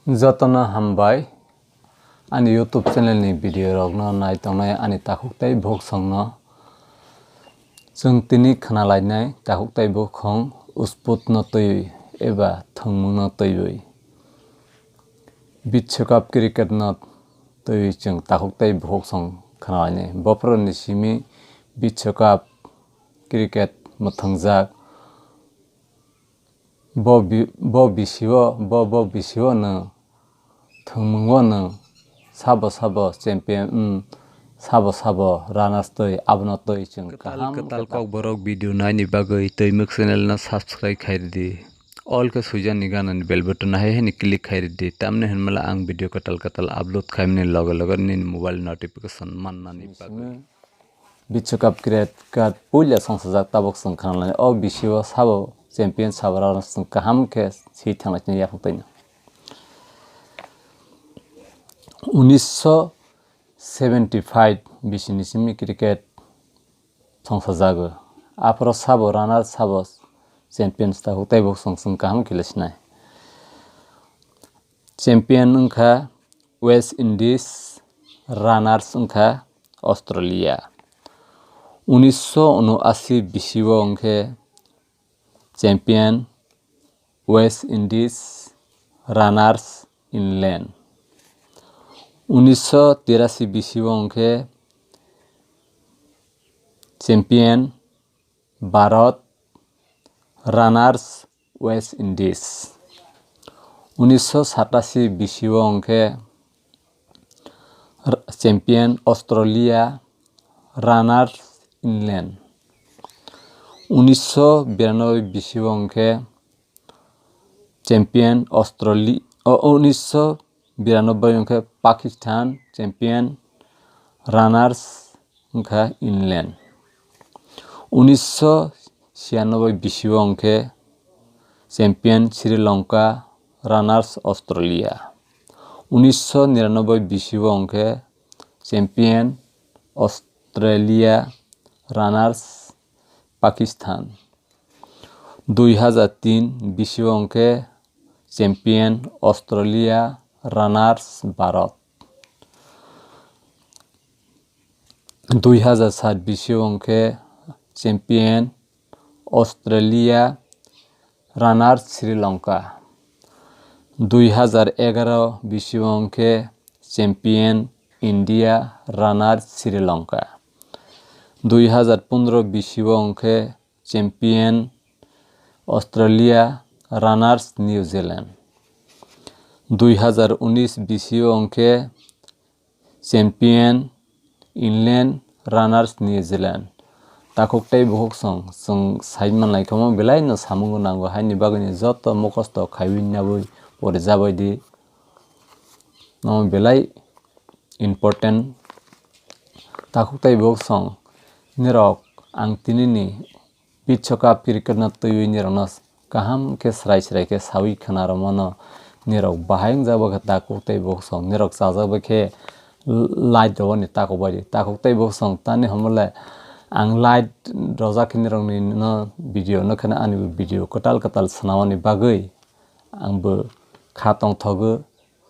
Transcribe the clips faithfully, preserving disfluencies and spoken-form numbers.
Jotono hambai ani YouTube channel ni video rokno nai tongnai ani takhuk tei bukhuk songno. Chwng tini khna lainai takhuk tei bukhuk song usput no twiwi eba thwngmung no twiwi. Biswkap cricket no twiwi chwng takhuk tei bukhuk song khna lainai. Bophuru ni simi Biswkap cricket mwthwngjak. Bo bi-, bo bisio, bo, bo bisio nwng thwngmungo nwng sabo sabo champion, mm, sabo sabo runners twi, abono twi chwng kwtal kaham kwtal khe kokborok video naini bagwi Twimwk channel no subscribe khai rwdi. All khe suijani ganani bell button hai hai ni click khai rwdi. Tamni hwnmala ang video kwtal kwtal upload khaimani loge loge nini mobile notification mannani bagwi. Biswkap cricket puila songsajak tabuk chwng khna lainai. O bisio sabo champion sabo runners chwng kaham khe swi thanglai chini yaphang twi no. Unisho seventy five bisini simi cricket songsajago. Aphoro sabo runners sabo champions takhuk tei bukhuk song chwng kaham khe sinai. Champion wngkha West Indies, runners wngkha Australia. Unisho unashi bisio wngkhe champion West Indies, runners England. Unisho tirashi bisio wngkhe champion Bharat, runners West Indies. Unisho satashi bisio wngkhe r-, champion Australia, runners England. Unisho biranoboi bisio wngkhe champion Australia, o, unisho biranoboi wngkhe Pakistan champion, runners wngkha England. Unisho siyanoboi bisio wngkhe champion Sri Lanka, runners Australia. Unisho niranoboi bisio wngkhe champion Australia, runners Pakistan. Dui hazar tin bisio wngkhe champion Australia, runners Bharat. Dui hazar sat bisio wngkhe champion Australia, runners Sri Lanka. Dui hazar egaro bisio wngkhe champion India, runners Sri Lanka. Dui hazar pondro bisio wngkhe champion Australia, runners New Zealand. Dui hazar unis bisio wngkhe champion England, runners New Zealand. Takhuk tei bukhuk song chwng sai manlai khe omo belai no samungo nango, haini bagwi ni joto mukhosto khaiwi nabwi porijabai di. Omo belai important. Takhuk tei bukhuk song nirok ang tinini Biswkap cricket no twiwi nirokno kaham khe srai srai khe sawi khna rwmano nirok bahai wngjak bai khe takhuk tei bukhuk song nirok chajak bai khe light rwani takhuk bai di takhuk tei bukhuk song tani hwnmale ang light rwjak khe nirokni no video no kheno ani video kwtal kwtal swnamani bagwi ang bo kha tongthogo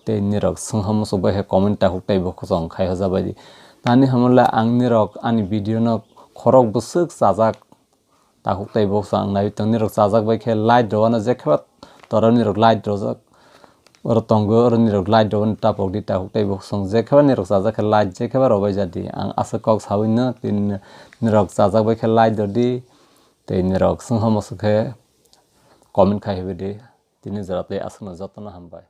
tei nirok swngha muchuk bai khe comment takhuk tei bukhuk song khai hoja bai di tani hwnmale ang nirok ani video no khorok bwswk chajak. Takhuk tei bukhuk song ang naiwi tong nirok chajak bai khe light rwano jekhe ba tora nirok light rwjak oro tongo oro nirok light rwani tapok di takhuk tei bukhuk song jekhe ba nirok chajak khe light jekhe ba rwbai ja di ang aswk kok sawi no tini nirok chajak bai khe light rw di tei nirok swngha muchuk khe comment khai hobai di tini jora tei aswk no jotono hambai.